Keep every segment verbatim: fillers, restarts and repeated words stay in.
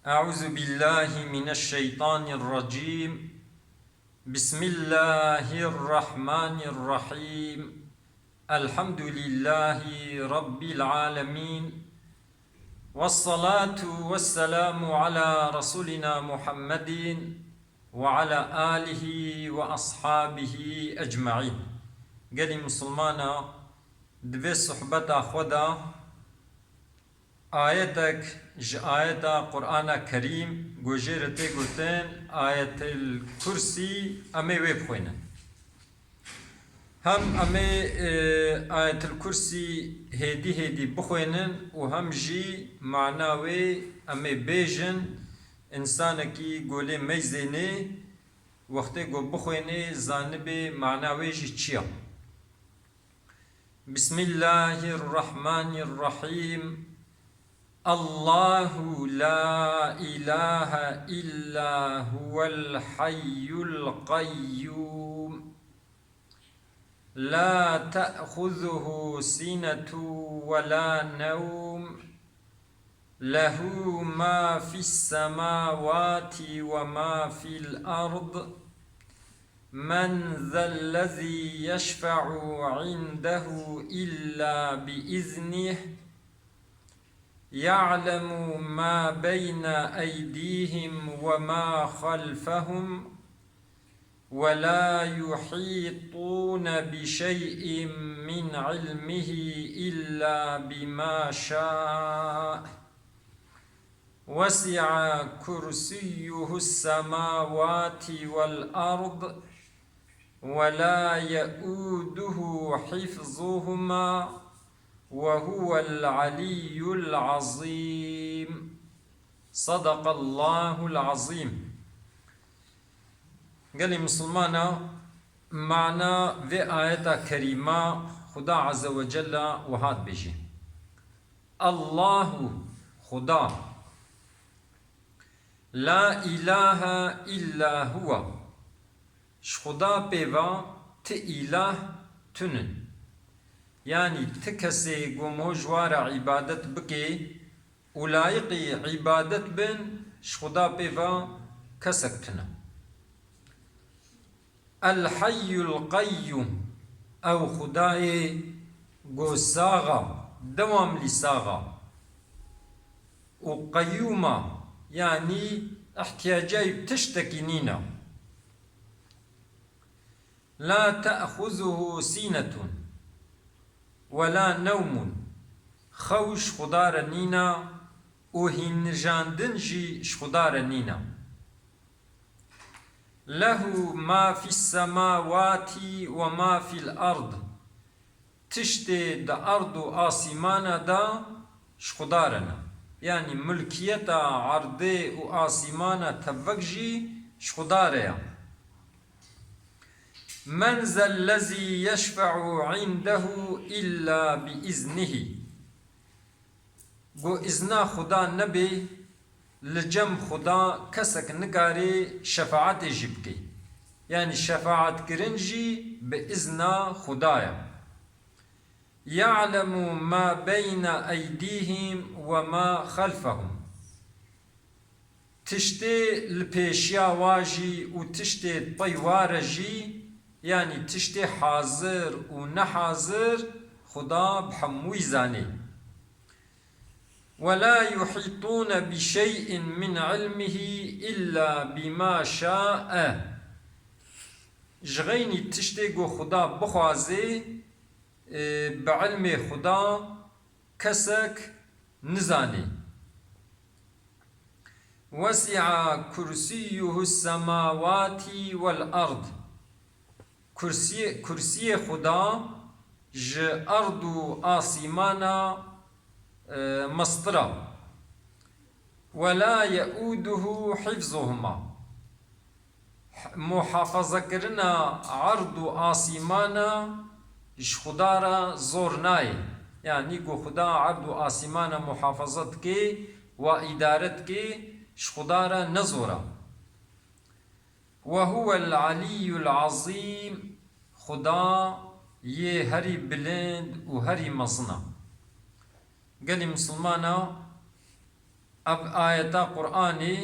أعوذ بالله من الشيطان الرجيم. بسم الله الرحمن الرحيم. الحمد لله رب العالمين. والصلاة والسلام على رسولنا محمد وعلى آله وأصحابه أجمعين. Gelî Misilmana, di vê sohbeta xwe de ayetek ji ayeta Qur'ana Kerîm ku jê re tê gotin Ayetil Kursî, em ê wê bixwînin. Hem em ê, e, Ayetil Kursî hêdî hêdî bixwînin û hem jî mana wê em ê bêjin, însanekî ku lê meyzênê, wextê ku bixwînê, zanibê mana wê jî çi ya. بسم الله الرحمن الرحيم. الله لا إله إلا هو الحي القيوم. لا تأخذه سنة ولا نوم. له ما في السماوات وما في الأرض. من ذا الذي يشفع عنده إلا بإذنه. يعلم ما بين أيديهم وما خلفهم. ولا يحيطون بشيء من علمه إلا بما شاء. وسع كرسيه السماوات والأرض ولا يئوده حفظهما وهو العلي العظيم. صدق الله العظيم. Gelî Misilmana, mana vê ayeta kerîma, Xuda Azze ve Celle wiha dibêje: Allahu, Xuda, la ilahe illa huwa, ji Xuda pê ve ti îlah tune. Yanî ti kesê ku mo ji wa re îbadet bike û layiqî îbadet bin, ji Xuda pê ve kesek tune. El Hayyul Qayyum, ew Xudayê ku sax a, dewamlî sax a û qeyyûm a, yanî îhtiyacê tiştekî nîne. La te'xuzuhu sînetun we la newmun. Xew ji Xuda re nîna û hînijandin jî ji Xuda re nîna. Lehu ma fis semawati we ma fil erd. Tiştê di erd û asîmana de ji Xuda re ne. Yanî mulkiyeta erdê û asîmana tevek jî ji Xuda re ya. Men zellezî yeşfe'u indehu illa bi iznihî. Ku îzna Xuda nebê, li cem Xuda kesek nikarê şefaetê jî bike. Yanî şefaetkirin jî bi îzna Xuda ye. Ya'lemu ma beyne eydîhim we ma xelfehum. Tiştê li pêşiya wa jî û tiştê pey wa re jî, yanî tiştê hazir û nehazir, Xuda bi hemûyî zanê. Ve la yuhîtûne bi şey'in min ilmihi illa bima şa'e. Ji xeynî tiştê ku Xuda bixwazê, e, bi ilmê Xuda kesek nizanê. Wesi'a kursiyuhu semawati vel ard. Kursiyê, kursiyê Xuda ji erd û asîmana, e, mestir a. Ve la ye'uduhu hifzuhuma. Muhafazekirina erd û asîmana ji Xuda re zor nayê. Yanî ku Xuda erd û asîmana muhafaza dike, wa îdare dike, ji Xuda re ne zor a. Ve huwel aliyyul azîm, Xuda yê herî bilind û herî mezin a. Gelî misilmana, Ev ayeta Qur'anî,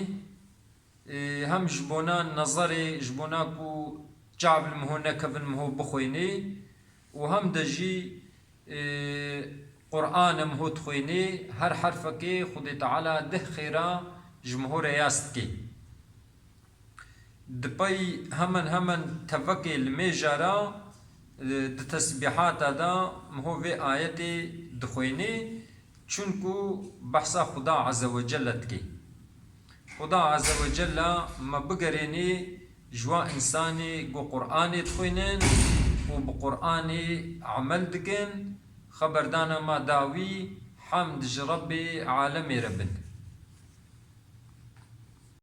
e, hem ji bona nezerê, ji bona ku çav li miho nekevin, miho bixwînî û hem de jî, e, Qur'an e miho dixwînî, her herfekê Xwedê Teala deh xêra ji miho re yas dike. Di pey hemen hemen tevekê li mêja re, e, di tesbîhata de miho vê ayetê dixwînî, çunku behsa Xuda Azze ve Celle dike. Xuda Azze ve Celle me bigerênî ji wan însanê ku Qur'anê dixwînin û bi Qur'anê emel dikin, xeberdana me dawî hemd ji Rebbê alemê re bin.